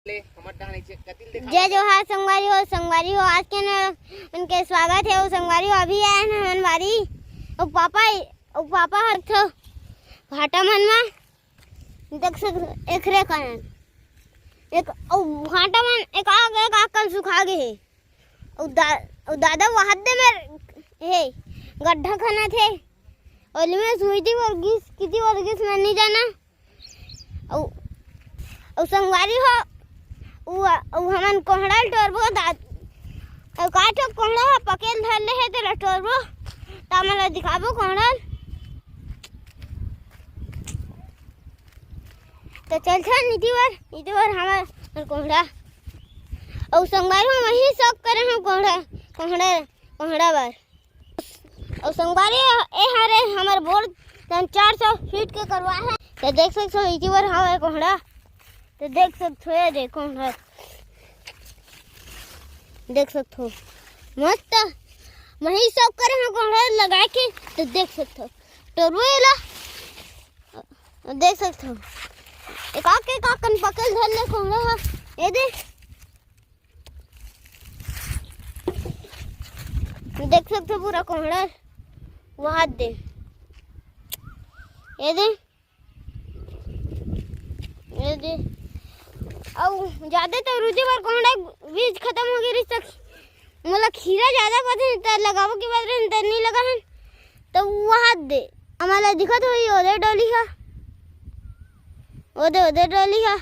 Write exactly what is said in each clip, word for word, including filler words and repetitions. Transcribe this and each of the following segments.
जय जोहार संगवारी हो, संगवारी हो, आज के न उनके स्वागत हे। अउ संगवारी हो, अभी आए न हमन बारी, अउ पापा, अउ पापा हर थो भाटा मन मा देख सक, एखरे कारण एक, अउ भाटा मन एक आग, एक आग कन सुखा गे हे। अउ दा-, अउ दादा वहाद दे मेर हे गड्ढा खनत हे। ओली में सुईती बर गिस, किती बर गिस, मैं नहीं जाना। अउ, अउ संगवारी हो, उ, अउ हमन कोहड़ा ल टोरबो, दा-, अउ का ठो कोहड़ा ह पकेल धर ले हे, तेला टोरबो, त हमन ला दिखाबो कोहड़ा ल। त चल, चल, नीति बर, नीति बर हमर कोहड़ा। अउ संगवारी हो, वही शौक करे हम कोहड़ा, कोहड़ा, कोहड़ा बर। अउ संगवारी, ए हरे हमर बोर, तन चार सौ फीट के करवा हे। त देख सकथो, इति बर हवय कोहड़ा। त देख सकथो, ए दे कोहड़ा। देख सकथो। मस्त। मही सब करे हम कोहड़ा लगा के। त देख सकथो। टोरबो एला। देख सकथो। एक आके एक आकन पकड़ धर ले कोहड़ा ह। ए दे। देख सकथो पूरा कोहड़ा वहाद दे। ए दे, ए दे। अउ जादा तो रुजे बर कोहड़ा बीज खतम हो गे रिहिस, त मोला खीरा जादा पसंद, त लगाबो के बाद रहिन, त नी लगा हन, त वहाद दे। हमला दिखत होही, ओदे डोली हा, ओदे, ओदे डोली हा,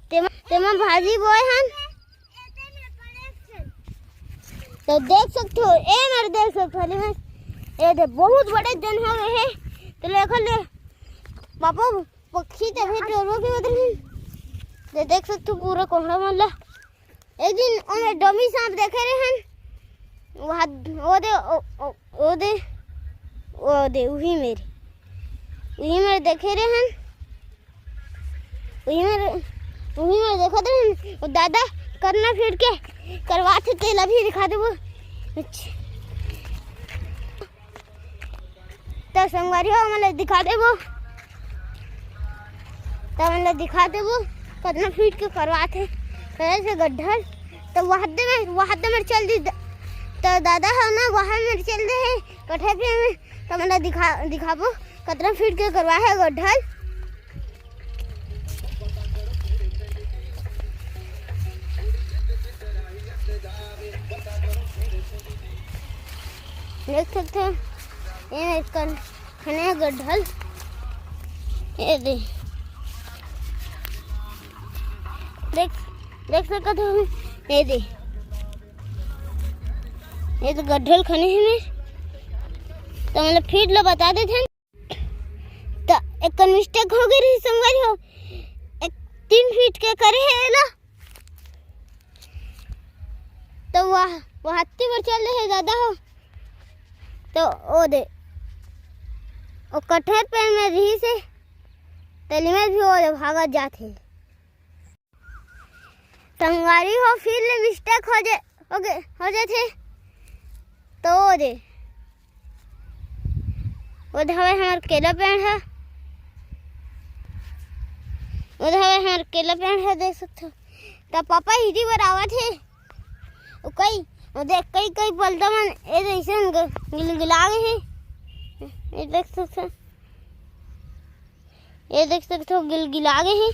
तेमा, तेमा भाजी बोए हन। त देख सकथो, ए मेर देख सकथो, ले मैं, ए दे, बहुत बड़े जन हो गए हे। त ले एखर ले, पापा, पक्षी तभी टोरबो के उधर ही। त देख सकथो पूरा कोहड़ा मन ला। एक दिन ओमे डमी सांप देखे रहे हन। वहाँ, ओ दे, ओ, ओ, ओ दे, ओ दे, उही मेर, उही मेर देखे रहे हन। उही मेर, उही मेर देखत रहे हन। ओ दादा करना फिर के करवाथे, तेला भी दिखा देबो। अच्छा। त संगवारी हो, हमन ला दिखा देबो, त हमन ला दिखा देबो, कतना फीट के करवात हे, करे से गड्ढल। त वहाद दे में, वहाद दे में चल दी द-, त दादा ह ना, वहाद में चल दे हे, कठे पे में, त हमन ला दिखा, दिखाबो, कतना फीट के करवा हे गड्ढल। देख सकथो, ये मेर कन खने गड्ढल। ये दे। देख, देख सकत हो, ये दे। ये तो गड्ढल खने हे मेर। त मतलब फीट ला बता देथे। त एक mistake हो गई रही संगवारी हो, एक तीन फीट के करे हे एला। त वह, वह हत्ती बर चल रहे दादा हो। त ओ दे, ओ कटहर पेड़ में रही से, तली में भी ओ दे भागत जात हे। संगवारी हो, फिर ले mistake हो जे, हो गे, हो जाथे। त ओ दे, ओ दे हवय हमर केला पेड़ ह, ओ दे हवय हमर केला पेड़ ह, देख सकथो। त पापा इही बर आवत हे। ओ कई, ओ देख, कई, कई पलटा मन ए जइसन ग-, गिलगिला गे हे। ए देख सकथो, ए देख सकथो, गिलगिला गे हे।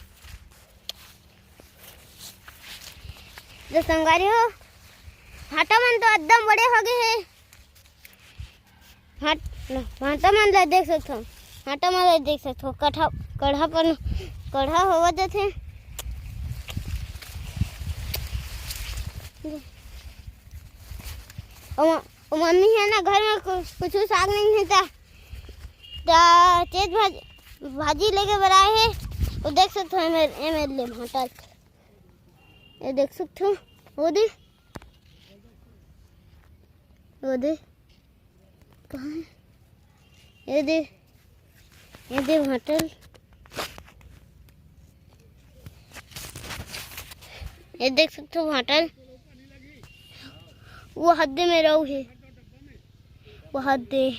त संगवारी हो, भांटा मन तो एकदम बड़े हो गए हे। भांट-, भांटा मन ला देख सकथो, भांटा मन ला देख सकथो, कढ़ा, कढ़ा पन, कढ़ा होवत जाथे। ओ म-, ओ मम्मी हे ना, घर में कु-, कुछु साग नहीं हे ता, ता तेज भाजी, भाजी लेके बर आए हे। ओ देख सकथो, ए मेर, ए मेर ले भांटा। ए देख सकथो, ओ दे, ओ दे, कहाँ हे? ए दे, ए दे भांटा ल, ए देख सकथो भांटा ल, ओ हद दे मेर अउ हे। बहुत दे।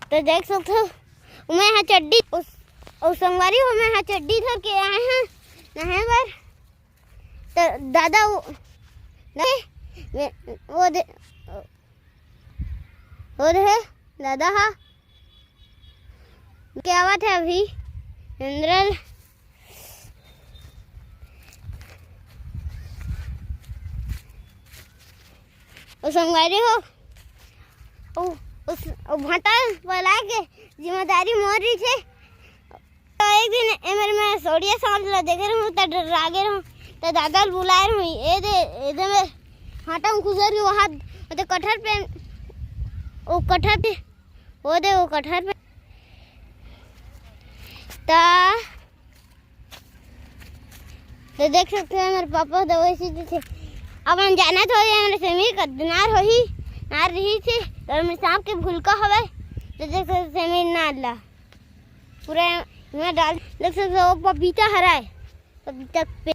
त देख सकथो, मैं हा चड्डी, उस, उस संगवारी हो, मैं हा चड्डी धर के आए हैं नहाए बर। तो दादा वो, नहीं, मैं, वो दे, वो दे, दादा हा, क्या बात है अभी, इंद्रल। ओ संगवारी हो, ओ, उस, ओ भाटा पलाए के जिम्मेदारी मोर रहिथे। तो एक दिन एमेर मैं सोड़िया सांप ला देखे रहूँ, त डरा गे रहूँ, त दादा ल बुलाए रहूँ, ए दे, ए दे मैं भाटा में खुसर के वहाँ, ओ दे कटहर पे, ओ कटहर पे, ओ दे, ओ कटहर पे, त तो देख सकते हो, मेरे पापा दवाई सीधे थे। अब हम जाना थोड़ी, हमारे समीर का नार होही, नार रही थी, तो मेरे सांप के भूलका हवे। तो देख सकते हो, समीर नार ला पूरा यहाँ डाल। देख सकते हो, वो पपीता हरा है, पपीता पे,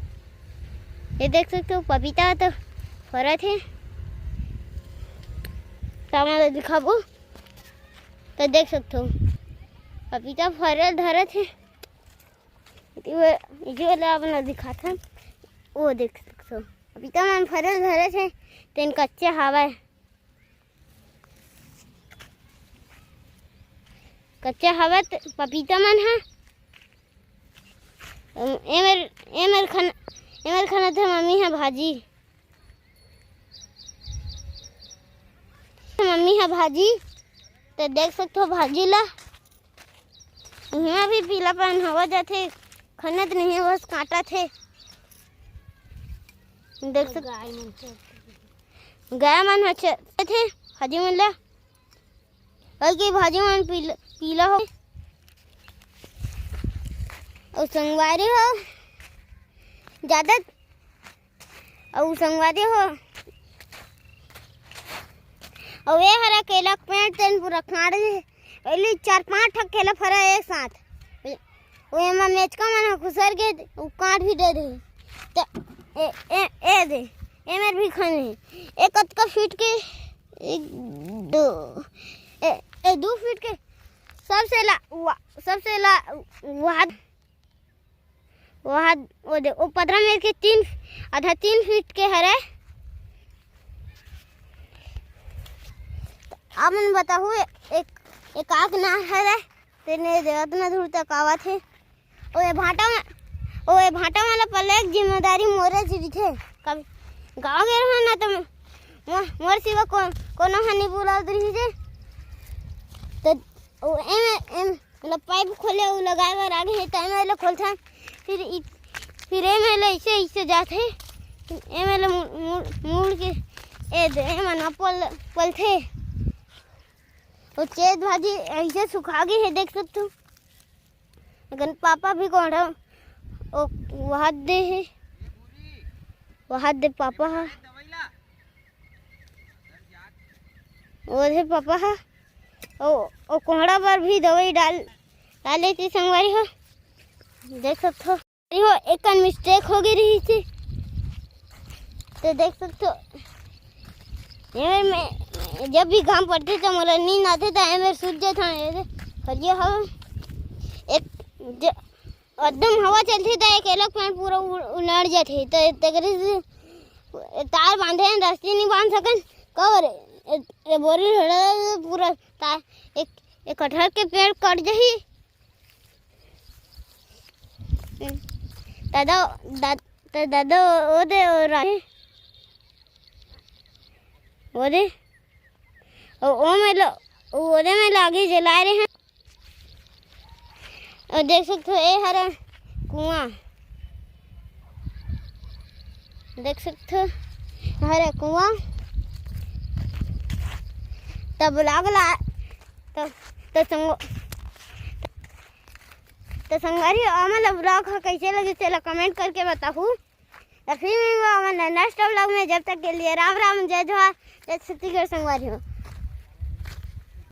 ये देख सकते हो, पपीता तो फरा थे। तो मैं दिखाबो, तो देख सकते हो, पपीता फरे धरे थे। इति बर, इति बर ला अपन ला दिखाथन। ओ देख सकथो, पपीता मन फरे धरे हे, तेन कच्चा हवय, कच्चा हवय त पपीता मन ह। एमेर, एमेर खाना, एमेर खाना थे मम्मी ह भाजी, मम्मी ह भाजी, त देख सकथो भाजी ला। इहाँ भी पीलापन होवत जाथे, खनत नहीं, बस काटत हे। देख सक-, गाय मन चरथे। गाय मन ह चरथे, भाजी मन ला। और के भाजी मन पीला, पीला हो। अउ संगवारी हो, ज्यादा अउ संगवारी हो, अउ ए हरा केला के पेड़ तेन पूरा काट दे। एली चार पांच ठक केला फरा एक साथ। ओ एमा मेचका मन ह खुसर के उ काट भी दे दे। त ए, ए, ए दे, ए मेर भी खन हे। ए कतका फीट के? एक, दो, ए, ए दू फीट के। सबसे ला, वा-, सबसे ला, वा-, वहाँ, वो दे, वो पथरा मेर के तीन, आधा तीन फीट के हरे। आप मन बताहू, एक, एक आग ना हरे, तेने दे अतना दूर तक आवत हे। ओ ये भाटा में, ओ ये भाटा वाला पल्ले एक जिम्मेदारी मोरे जी थे। कभी गाँव गए रहो ना तो मो-, मोर सिवा को-, कोनो ह नहीं बुलावत रही थे। तो ओ एम, एम मतलब पाइप खोले अउ लगाए बर आगे हे, त एमे ले खोलथन, फिर इ-, फिर एमे ले ऐसे, ऐसे जाथे, एमे ले मु-, मु-, मुड़ के ए दे, एमे ना पल-, पलथे। ओ चेत भाजी ऐसे सुखा गे हे, देख सकथो। लेकिन पापा भी कोड़ा, ओ वहाद दे हे, वहाद दे पापा हा। ओढ़े पापा हा। ओ, ओ कोहड़ा बर भी दवाई डाल, डाले थी संगवारी हो। देख सकथो। अरे हो, एक कन मिस्टेक हो गई रही थी। तो देख सकथो। ये मैं, जब भी घाम पड़ते तो मोला नींद आते तो ये मेरे सूझ जाता है। ये दे, और ये हो, एक ज-, एकदम हवा चलथे त एक एलोक पेड़ पूरा उ-, उलड़ जाथे। त तेकरे से तार बांधे हन, रस्सी नहीं बांध सकन। कब रे? ए, ए बोरी हड़ा पूरा तार, एक, एक कटहर के पेड़ कट जाही। दादा, दा-, त दादा, ओ दे, ओ राही, ओ दे, ओ, ओ में लो, ओ दे में लागे जलाए रहे हैं। अउ देख सकथो, ए हरे कुआं, देख सकथो, हरे कुआं। तब लागला, तब, तब संगो-, तो संगवारी, हमन ला vlog ह कइसे लगिस, तेला comment करके बताहू। त फिर मिलबो हमन ला next vlog में। जब तक के लिए राम राम, जय जोहार, जय छत्तीसगढ़ संगवारी हो।